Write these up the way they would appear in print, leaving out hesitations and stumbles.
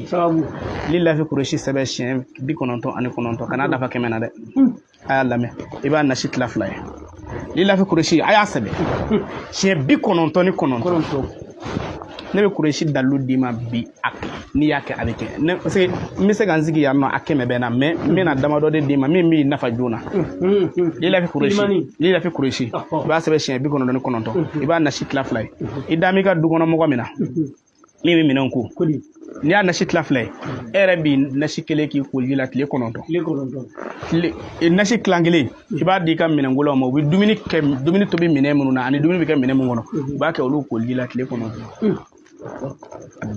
Sababu. Lilafi Kuresi sɛbɛn siɲɛ 99, kana dafa 100 na dɛ. A y'a lamɛn, i b'a nasi tila fila ye. Lilafi Kuresi, a y'a sɛbɛn siɲɛ 99. 90. Ne bɛ Kuresi dalilu d'i ma bi, a n'i y'a kɛ a bɛ kɛ ne, parce que n bɛ se ka n sigi yan nɔ, a 100 bɛ n na, mais n bɛna damadɔ de d'i ma min b'i nafa joona. Lilafi Kuresi, Lilafi Kuresi, i b'a sɛbɛn siɲɛ 99, i b'a nasi tila fila ye. I da m'i ka du kɔnɔ mɔgɔ min na min bɛ minɛnw ko, Kodi. n'i y'a nasi tila fila ye, e yɛrɛ b'i nasi kelen k'i koliji la tile 9. Tile 9. Tile nasi tilan kelen, i b'a di i ka minɛnkolaw ma, u bɛ dumuni kɛ, dumuni tobi minɛn minnu na ani dumuni bɛ kɛ minɛn min kɔnɔ, u b'a kɛ olu koliji la tile 9.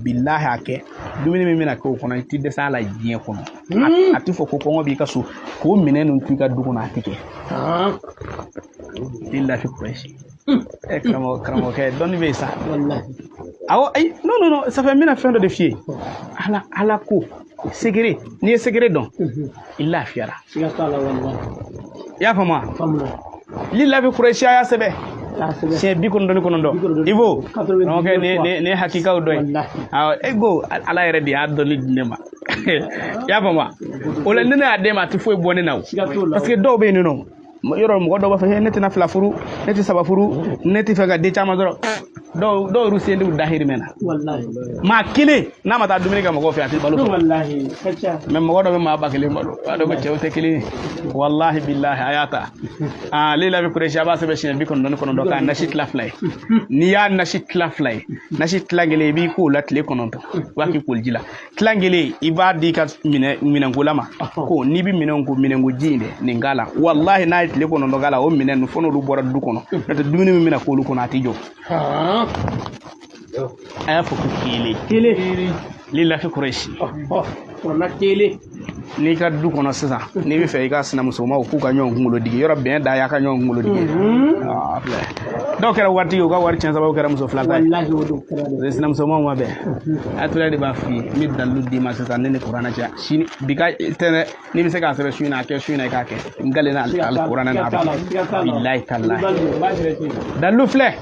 Bilahi, a kɛ dumuni min bɛna kɛ o kɔnɔ, i ti dɛsɛ a la diɲɛ kɔnɔ. A ti fɔ ko kɔngɔ b'i ka so k'o minɛn ninnu to i ka du kɔnɔ, a ti kɛ. Lilafi Kuresi. Ɛ karamɔgɔ, karamɔgɔkɛ, dɔnni bɛ yen sa. Wallahi. Awɔ, ayi, non, non, non, ça fait n bɛna fɛn dɔ de f'i ye. Ala, ala ko secret, n'i ye secret dɔn, i lafiyara. Siga t'a la, wallahi. I y'a faamu wa? Faamuna. Lilafi Kuresi, a y'a sɛbɛn A sɛbɛn. siɲɛ 99. I b'o karamɔgɔkɛ, nin ye hakikaw dɔ ye. Wallahi. Awɔ, e ko ala yɛrɛ de y'a dɔnni di ne ma, i y'a faamu wa? O la ni ne y'a d'e ma, a tɛ foyi bɔ ne na o. Siga t'o la. Parce que dɔw bɛ yen nɔ, yɔrɔ mɔgɔ dɔw b'a fɔ: ne tɛna fila furu, ne tɛ saba furu, ne tɛ fɛ ka den caman sɔrɔ. Dɔw yɛrɛ sen t'u dahirimɛ na. Wallahi. Maa kelen n'a ma taa dumuni kɛ mɔgɔw fɛ, a tɛ balo sɔrɔ. Wallahi. Ka ca. Mais mɔgɔ dɔ bɛ maa 1000 balo, o b'a dɔn ko cɛw tɛ kelen ye. Walahi bilahi, a y'a ta aa, Lilafi Kuresi, a b'a sɛbɛn siɲɛ 99 k'a nasi tila fila ye. N'i y'a nasi tila fila ye, nasi tila kelen i b'i k'o la tile 9, i b'a k'i koliji la. Tila kelen, i b'a di i ka minɛnkola ma ko n'i bɛ minɛnw ko, minɛnko ji in dɛ, nin k'a la. Walahi, n'a ye tile 9 k'a la, o minɛn ninnu fo n'olu bɔra du kɔnɔ, n'o tɛ dumuni min bɛna k'olu kɔnɔ, a tɛ jɔ. A y'a fɔ ko kelen. Kelen. Lilafi Kuresi. Kɔrɔla kelen. N'i ka du kɔnɔ sisan, n'i bɛ fɛ i ka sinamusomaw k'u ka ɲɔgɔn kunkolo digi, yɔrɔ bɛn da y'a ka ɲɔgɔn kunkolo digi. Aa, filɛ, dɔw kɛra waritigi ye, u ka wari tiɲɛ sababu kɛra muso fila ta ye. Wallahi, o don kɛra dɛ. Parce que sinamusomaw ma bɛn. A tora de b'a f'i ye, n bɛ dalilu d'i ma sisan, ne ni kuranɛ cɛ sini bi ka tɛ dɛ. N'i bɛ se k'a sɛbɛn su in na, a kɛ su in na, i k'a kɛ n galen na alikuranɛ na, a bɛ kɛ bilahi talahi. Dalilu filɛ,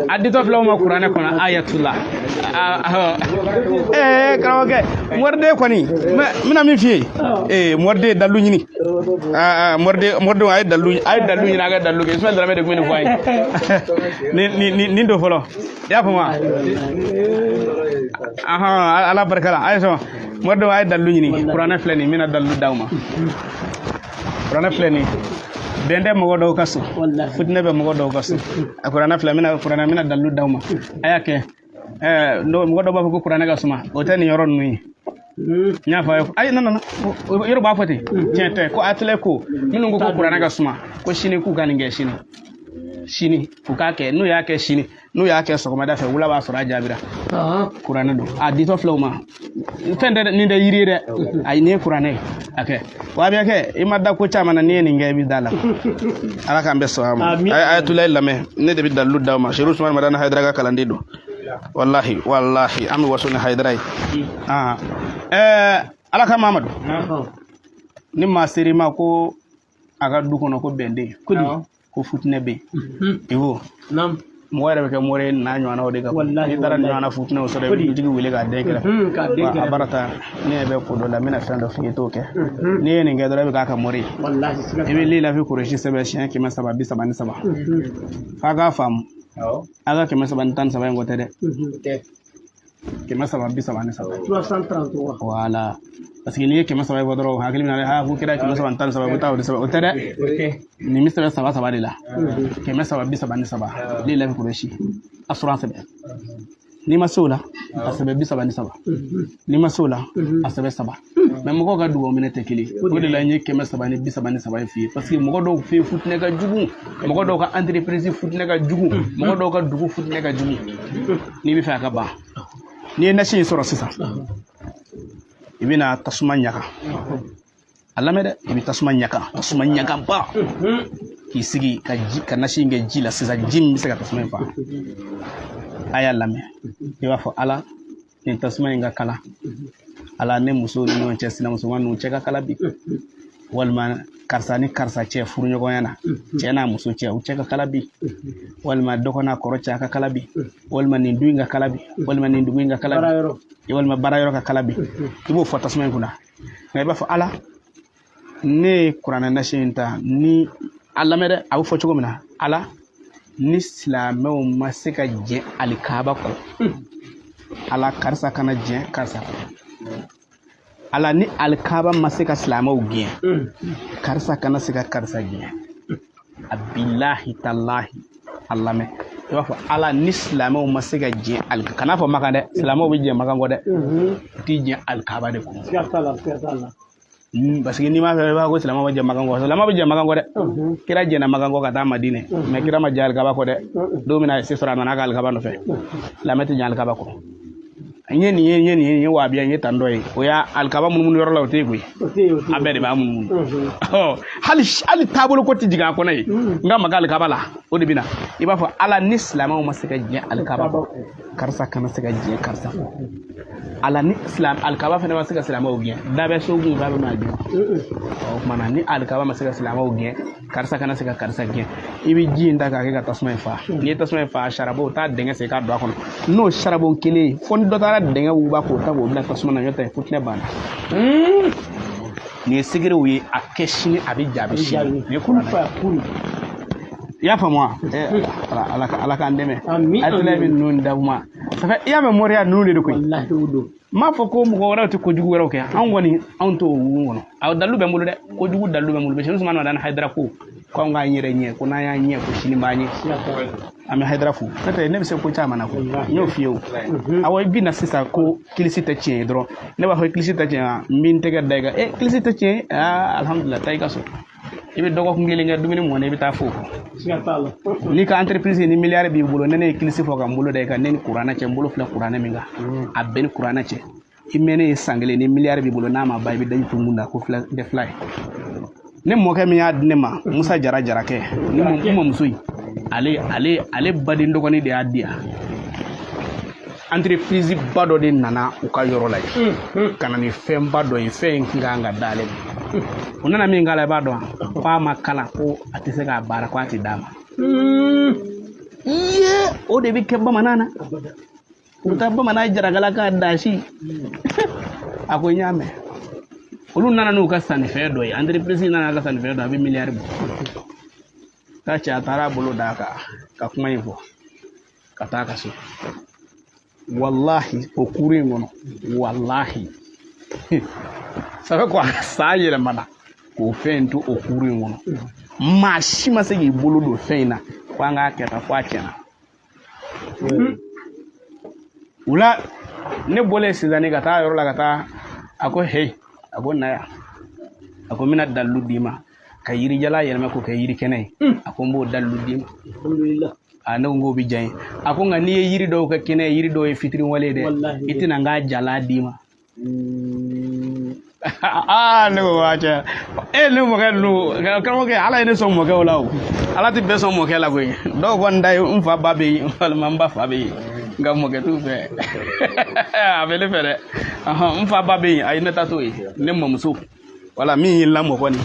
a ditɔ filɛ o ma kuranɛ kɔnɔ, ayatula. Ee karamɔgɔkɛ, moriden kɔni, n bɛna min f'i ye, ee moriden, dalilu ɲini. Moriden, moridenw, a ye dalilu, a ye dalilu ɲini, a ka dalilu kɛ. Ismaël Dramé de tun bɛ nin fɔ an ye. Nin don fɔlɔ, i y'a faamu wa? Ahan, ala barika la, a ye sɔn. Moridenw, a ye dalilu ɲini. Kuranɛ filɛ nin, n bɛna dalilu d'aw ma. Kuranɛ filɛ nin, bɛn tɛ mɔgɔ dɔw ka so, futinɛ bɛ mɔgɔ dɔw ka so. A kuranɛ filɛ, n bɛna kuranɛ, n bɛna dalilu d'aw ma, a y'a kɛ. Ɛɛ mɔgɔ dɔw b'a fɔ ko kuranɛ ka suma, o tɛ nin yɔrɔ ninnu ye. N y'a fɔ a ye, ayi, non, non, non, yɔrɔ b'a fɔ ten, tiɲɛ tɛ. Ko atelier ko minnu ko ko kuranɛ ka suma, ko sini k'u ka nin kɛ, sini sini u k'a kɛ. N'u y'a kɛ sini, n'u y'a kɛ sɔgɔmada fɛ, wula b'a sɔrɔ a jaabira. Kuranɛ don, a ditɔ filɛ o ma, fɛn tɛ dɛ, nin tɛ yiri ye dɛ, ayi, nin ye kuranɛ ye. A kɛ wa, a bɛ kɛ, i ma da ko caman na, n'i ye nin kɛ, i bɛ da la. Ala k'an bɛɛ sɔn a ma. A ye tulayi lamɛn, ne de bɛ dalilu d'aw ma. Seru Usumani Madani Hayidara ka kalanden don. Walahi, walahi, an bɛ waso ni Hayidara ye. Ɛɛ, ala ka Mamadu, ni maa ser'i ma ko a ka du kɔnɔ ko bɛn tɛ yen, ko futinɛ bɛ yen, i b'o mɔgɔ yɛrɛ bɛ kɛ mori ye n'a ɲɔgɔnnaw de kan. N'i taara nin ɲɔgɔnna futinɛw sɔrɔ, i bɛ dutigi wele k'a den kɛrɛfɛ. A baara ta, ne ɲɛ bɛ ko dɔ la, n bɛna fɛn dɔ f'i ye, i t'o kɛ. N'i ye nin kɛ dɔrɔn, e bɛ k'a ka mori ye. I bɛ Lilafi Kuresi sɛbɛn siɲɛ 333. F'a k'a faamu, a ka 313 in ko tɛ dɛ, 333. Voilà, parce que n'i ye 300 fɔ dɔrɔn, hakili bɛna ha ko kɛra 313, i bɛ taa o de sɛbɛn. O tɛ dɛ, nin bɛ sɛbɛn saba saba de la, 333. Lilafi Kuresi a sɔrɔ a sɛbɛn. N'i ma se o la, a sɛbɛn 33. N'i ma se o la, a sɛbɛn saba. Mais mɔgɔw ka dugawu minɛ tɛ kelen, o de la n ye 333 in f'i ye, parce que mɔgɔ dɔw fɛ yen futinɛ ka jugu, mɔgɔ dɔw ka entreprise futinɛ ka jugu, mɔgɔ dɔw ka dugu futinɛ ka jugu. N'i bɛ fɛ a ka ban, n'i ye nasi in sɔrɔ sisan, i bɛna tasuma ɲaga. A lamɛn dɛ, i bɛ tasuma ɲaga, tasuma ɲagaba, k'i sigi ka ji ka nasi in kɛ ji la sisan, ji min bɛ se ka tasuma in faga. A y'a lamɛn, i b'a fɔ: ala, nin tasuma in ka kala, ala, ne muso ni ɲɔgɔn cɛ, sinamusoman ninnu cɛ ka kala bi, walima Karisa ni karisa cɛ furuɲɔgɔnya na, cɛ n'a muso cɛ, u cɛ ka kala bi, walima dɔgɔ n'a kɔrɔ cɛ a ka kala bi, walima nin du in ka kala bi, walima nin dugu in ka kala bi, walima baarayɔrɔ ka kala bi, i b'o fɔ tasuma in kunna. Nka i b'a fɔ ala, ne ye kuranɛ nasi in ta ni a lamɛn dɛ, a bɛ fɔ cogo min na, ala ni silamɛw ma se ka jɛn alikaba kɔ, ala karisa kana jɛn karisa kɔ, ala ni alikaba ma se ka silamɛw gɛn, karisa kana se ka karisa gɛn. A bilahi talahi, a lamɛn, i b'a fɔ ala ni silamɛw ma se ka jɛn alikaba, kana fɔ makan dɛ, silamɛw bɛ jɛn makan kɔ dɛ, u t'i jɛn alikaba de kɔ. Parce que n'i m'a fɛ i b'a fɔ ko silamɛw bɛ jɛn makan kɔ, silamɛw bɛ jɛn makan kɔ dɛ. Kira jɛnna makan kɔ ka taa Madinɛ, mais kira ma jɛn alikaba kɔ dɛ. Don min na a ye se sɔrɔ, a nana a ka alikaba nɔfɛ. Silamɛ tɛ jɛn alikaba kɔ. N ye nin ye, n ye nin ye, n ye wabiya, n ye tan dɔ ye, o y'a alikaba munumunu yɔrɔ la, o tɛ yen koyi, an bɛɛ de b'a munumunu. Hali taabolo ko tɛ jigin a kɔnɔ yen, n ka maga alikaba la, o de bɛ na. I b'a fɔ ala ni silamɛw ma se ka jɛn alikaba kɔ, karisa kana se ka jɛn karisa kɔ, ala ni alikaba fana ma se ka silamɛw gɛn, da bɛ so kun k'a bɛ n'a jɔ. O tuma na ni alikaba ma se ka silamɛw gɛn, karisa kana se ka karisa gɛn. I bɛ ji in ta k'a kɛ ka tasuma in fa. N'i ye tasuma in fa, saribɔn taa dingɛ sen k'a don a kɔnɔ. N'o saribɔn kelen fo ni dɔ taara dingɛ wuguba k'o ta k'o bila tasuma na, n'o tɛ futinɛ banna. Nin ye segerew ye, a kɛ sini a bɛ jaabi sini. Nin ye kuranɛ ye. I y'a faamu wa? Ala k'an dɛmɛ. Hakilina bɛ ninnu da kuma. Ça fait i y'a mɛn moriya ninnu de don koyi. N m'a fɔ ko mɔgɔ wɛrɛw tɛ kojugu wɛrɛw kɛ, anw kɔni anw t'o wugu kɔnɔ. A dalilu bɛ n bolo dɛ, kojugu dalilu bɛ n bolo. Bɛsɛn Usumani Madani Hayidara ko k'anw k'an yɛrɛ ɲɛ, ko n'an y'an ɲɛ ko sini b'an ɲɛ. An bɛ Hayidara fo. N'o tɛ ne bɛ se ko caman na koyi, n y'o f'i ye o. Awɔ, i bɛ na sisan ko kilisi tɛ tiɲɛ ye dɔrɔn, ne b'a fɔ kilisi tɛ tiɲɛ ye, n bɛ n tɛgɛ da i kan, kilisi tɛ tiɲɛ ye, aa alihamudulila, taa i ka so. I bɛ dɔgɔkun kelen kɛ dumuni mɔnen, i bɛ taa fo. N'i ka entreprise ni miliyari b'i bolo, ne ne ye kilisi fɔ ka n bolo da i kan, ne ni kuranɛ cɛ, n bolo filɛ kuranɛ min kan, a bɛɛ ni kuranɛ cɛ. I mɛnnen ye san kelen, ni miliyari b'i bolo n'a ma ban, i bɛ daji tun kun da ko fila kɛ fila ye. Ne mɔkɛ min y'a di ne ma, Musa Jara Jarakɛ, ni mɔmuso in, ale baden dɔgɔnin de y'a di yan. Entreprise ba dɔ de nana u ka yɔrɔ la yen ka na ni fɛnba dɔ ye, fɛn in kun kan ka d'ale ma. U nana min k'a la, i b'a dɔn k'a ma kalan, ko a tɛ se k'a baara, ko a tɛ d'a ma. Iye, o de bɛ kɛ bamanan na. U bɛ taa bamanan jarakala k'a dasi. A ko n y'a mɛn. Olu nana n'u ka sannifɛn dɔ ye, entreprise nana ka sannifɛn dɔ, a bɛ miliyari bɔ. K'a cɛ a taara a bolo d'a kan ka kuma in fɔ ka taa ka so. Wallahi o kuru in kɔnɔ, wallahi ça fait quoi, san yɛlɛmana k'o fɛn in to o kuru in kɔnɔ, maa si ma se k'i bolo don fɛn in na fo an k'a kɛ tan, fo a tiɲɛna. O la ne bɔlen sisan ka taa yɔrɔ la ka taa, a ko heyi, a ko na yan, a ko n bɛna dalilu d'i ma ka yirijala yɛlɛma k'o kɛ yiri kɛnɛ ye. A ko n b'o dalilu d'i ma. A ne ko n k'o bɛ diya n ye. A ko nka n'i ye yiri dɔw kɛ kɛnɛ ye, yiri dɔw ye fitiriwale ye dɛ, i tɛna n k'a jala d'i ma. Aa ne ko waa cɛ, e ne mɔkɛ ninnu, karamɔgɔkɛ, ala ye ne sɔn mɔkɛw la o, ala tɛ bɛɛ sɔn mɔkɛ la koyi. Dɔw kɔni ta ye n fa ba bɛ yen, walima n ba fa bɛ yen, nka mɔkɛ t'u fɛ. A bɛ ne fɛ dɛ, n fa ba bɛ yen, ayi ne ta t'o ye, ne mamuso wala min y'i lamɔ kɔni.